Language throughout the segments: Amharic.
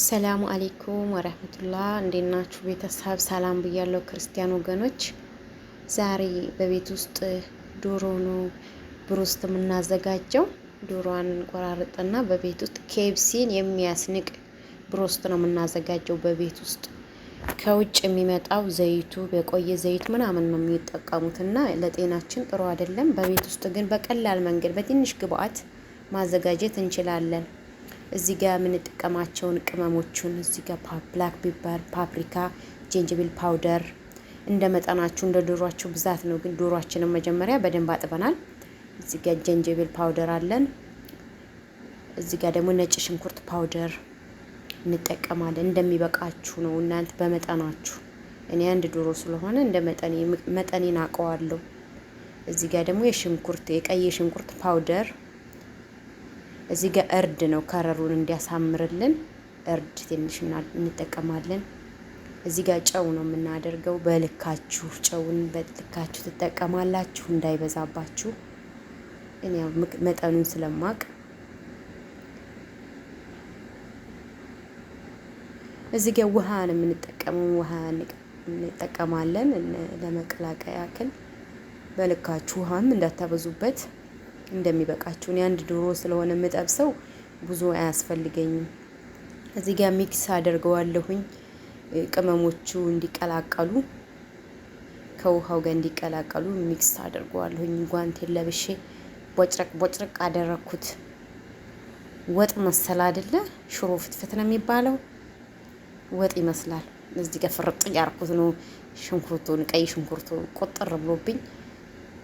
ሰላሙ አሌይኩም ወረህመቱላህ፣ እንዴት ናችሁ ቤተሰብ? ሰላም ብያለሁ ክርስቲያን ወገኖች። ዛሬ በቤት ውስጥ ዶሮ ነው ብሮስት የምናዘጋጀው። ዶሮዋን እንቆራርጥና በቤት ውስጥ KFC ን የሚያስንቅ ብሮስት ነው የምናዘጋጀው በቤት ውስጥ። ከውጭ የሚመጣው ዘይቱ የቆየ ዘይት ምናምን ነው የሚጠቀሙት እና ለጤናችን ጥሩ አይደለም። በቤት ውስጥ ግን በቀላል መንገድ በትንሽ ግብአት ማዘጋጀት እንችላለን። እዚህ ጋር የምንጠቀማቸውን ቅመሞቹን እዚህ ጋር black pepper፣ paprika፣ ጀንጅብል powder እንደ መጠናችሁ እንደ ዶሯችሁ ብዛት ነው። ግን ዶሯችንን መጀመሪያ በደንብ አጥበናል። እዚህ ጋር ጀንጅብል powder አለን። እዚህ ጋር ደግሞ ነጭ ሽንኩርት powder እንጠቀማለን። እንደሚበቃችሁ ነው እናንተ በመጠናችሁ። እኔ አንድ ዶሮ ስለሆነ እንደ መጠኔ መጠኔን አውቀዋለሁ። እዚህ ጋር ደግሞ የሽንኩርት የቀይ ሽንኩርት powder፣ እዚህ ጋር እርድ ነው ከረሩን እንዲያሳምርልን እርድ ትንሽ እንጠቀማለን። እዚህ ጋር ጨው ነው የምናደርገው። በልካችሁ ጨውን በልካችሁ ትጠቀማላችሁ እንዳይበዛባችሁ። እኔ መጠኑን ስለማቅ እዚህ ጋር ውሃ ነው የምንጠቀመው። ውሃ እንጠቀማለን ለመቀላቀያ ያክል። በልካችሁ ውሃም እንዳታበዙበት እንደሚበቃችሁ። እኔ አንድ ዶሮ ስለሆነ የምጠብሰው ብዙ አያስፈልገኝም። እዚህ ጋር mix አደርገዋለሁኝ ቅመሞቹ እንዲቀላቀሉ፣ ከውሃው ጋር እንዲቀላቀሉ mix አደርገዋለሁኝ። ጓንቴን ለብሼ ቦጭረቅ ቦጭረቅ አደረግኩት። ወጥ መሰል አይደለ? ሽሮ ፍትፍት ነው የሚባለው፣ ወጥ ይመስላል። እዚህ ጋር ፍርጥ እያደረኩት ነው ሽንኩርቱን፣ ቀይ ሽንኩርቱን ቆጠር ብሎብኝ።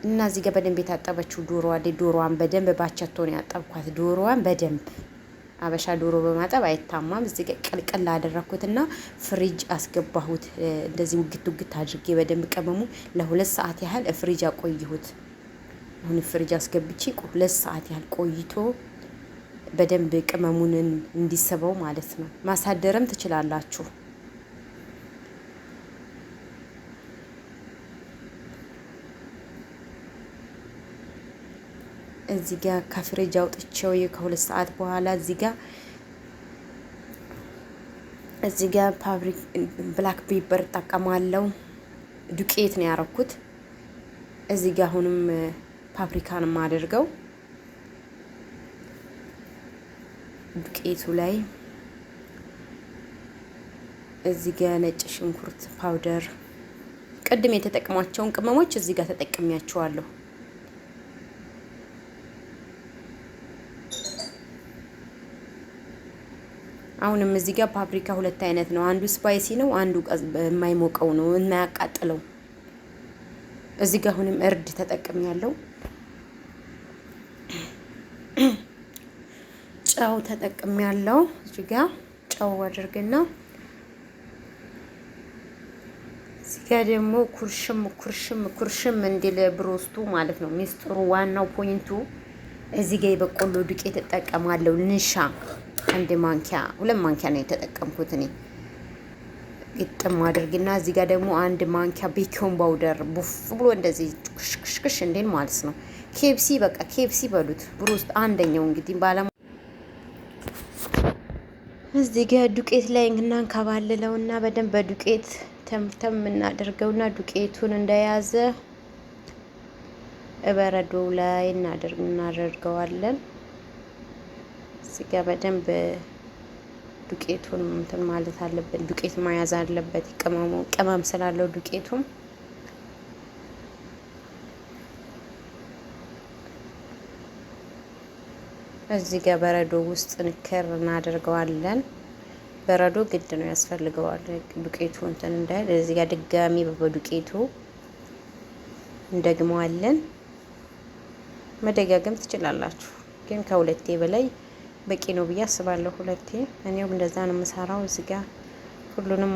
እና እዚህ ጋር በደንብ የታጠበችው ዶሮ አለ። ዶሮዋን በደንብ ባቸቶ ነው ያጠብኳት። ዶሮዋን በደንብ አበሻ ዶሮ በማጠብ አይታማም። እዚህ ጋር ቅልቅል አደረኩትና ፍሪጅ አስገባሁት። እንደዚህ ውግት ውግት አድርጌ በደንብ ቅመሙ ለ2 ሰዓት ያህል ፍሪጅ አቆይሁት። አሁን ፍሪጅ አስገብቼ 2 ሰዓት ያህል ቆይቶ በደንብ ቅመሙን እንዲስበው ማለት ነው። ማሳደርም ትችላላችሁ። እዚህ ጋር ከፍሪጅ አውጥቼው ከ2 ሰዓት በኋላ እዚህ ጋር black pepper እጠቀማለሁ። ዱቄት ነው ያረኩት። እዚህ ጋር አሁንም ፓፕሪካን የማደርገው ዱቄቱ ላይ። እዚህ ጋር ነጭ ሽንኩርት powder፣ ቅድም የተጠቀምኳቸውን ቅመሞች እዚህ ጋር ተጠቅሜያቸዋለሁ። አሁንም እዚህ ጋር ፓፕሪካ ሁለት አይነት ነው። አንዱ spicy ነው፣ አንዱ የማይሞቀው ነው፣ የማያቃጥለው። እዚህ ጋር አሁንም እርድ ተጠቅሜያለሁ። ጨው ተጠቅሜያለሁ። እዚህ ጋር ጨው አድርግና እዚህ ጋር ደግሞ ኩርሽም ኩርሽም ኩርሽም እንዲል ብሮስቱ ማለት ነው። ሚስጥሩ ዋናው point ኡ እዚህ ጋር የበቆሎ ዱቄት እጠቀማለሁ። ንሻ አንድ ማንኪያ፣ 2 ማንኪያ ነው የተጠቀምኩት እኔ። ግጥም አድርግና እዚህ ጋር ደግሞ አንድ ማንኪያ baking powder ቡፍ ብሎ እንደዚህ ክሽክሽክሽ እንዴን ማለት ነው። KFC፣ በቃ KFC በሉት ብሮስት አንደኛው እንግዲህ ባለ። እዚህ ጋር ዱቄት ላይ እናንከባልለውና በደንብ በዱቄት ተምተም እናደርገውና ዱቄቱን እንደያዘ በረዶው ላይ እናደርገዋለን። እዚህ ጋር በደንብ ዱቄቱን እንትን ማለት አለበት። ዱቄት መያዝ አለበት። ቅመሙ ቅመም ስላለው ዱቄቱም። እዚህ ጋር በረዶ ውስጥ ንክር እናደርገዋለን። በረዶ ግድ ነው፣ ያስፈልገዋል ዱቄቱ እንትን እንዳይል። እዚህ ጋር ድጋሚ በዱቄቱ እንደግመዋለን። መደጋገም ትችላላችሁ፣ ግን ከሁለቴ በላይ በቂ ነው ብዬ አስባለሁ። ሁለቴ እኔው እንደዛ ነው የምሰራው። እዚህ ጋር ሁሉንም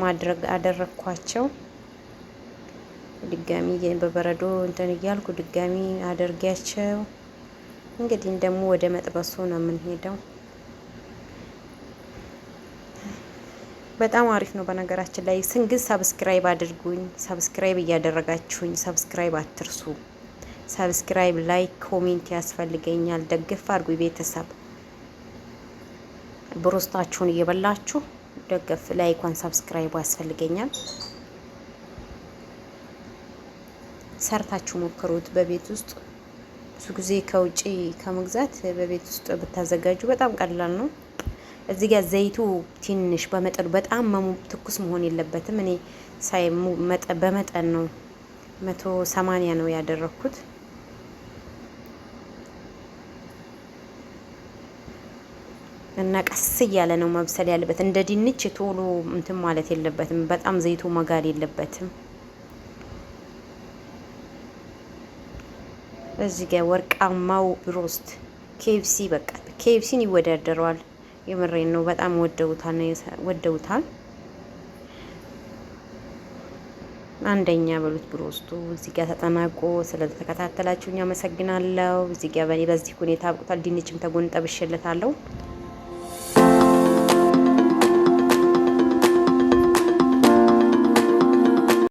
አደረግኳቸው። ድጋሚ በበረዶ እንትን እያልኩ ድጋሚ አደርጊያቸው። እንግዲህ ደግሞ ወደ መጥበሱ ነው የምንሄደው። በጣም አሪፍ ነው። በነገራችን ላይ ስንግዝ subscribe አድርጉኝ። Subscribe እያደረጋችሁኝ subscribe አትርሱ። Subscribe፣ like፣ comment ያስፈልገኛል። ደግፍ አድርጉኝ ቤተሰብ። ብሮስታችሁን እየበላችሁ ደገፍ like ኳን subscribe ያስፈልገኛል። ሰርታችሁ ሞክሩት። በቤት ውስጥ ብዙ ጊዜ ከውጪ ከመግዛት በቤት ውስጥ ብታዘጋጁ በጣም ቀላል ነው። እዚህ ጋር ዘይቱ ትንሽ በመጠኑ በጣም ትኩስ መሆን የለበትም። እኔ ሳይ በመጠን ነው 180 ነው ያደረኩት። እና ቀስ እያለ ነው መብሰል ያለበት። እንደ ድንች ቶሎ እንትን ማለት የለበትም። በጣም ዘይቱ መጋል የለበትም። እዚህ ጋር ወርቃማው ብሮስት KFC በቃ KFC ን ይወዳደረዋል። የምሬን ነው። በጣም ወደውታል ወደውታል። አንደኛ በሉት ብሮስቱ እዚህ ጋር ተጠናቆ። ስለተከታተላችሁኝ አመሰግናለሁ። እዚህ ጋር በኔ በዚህ ሁኔታ አብቅቷል። ድንችም ተጎን ጠብሼለታለሁ።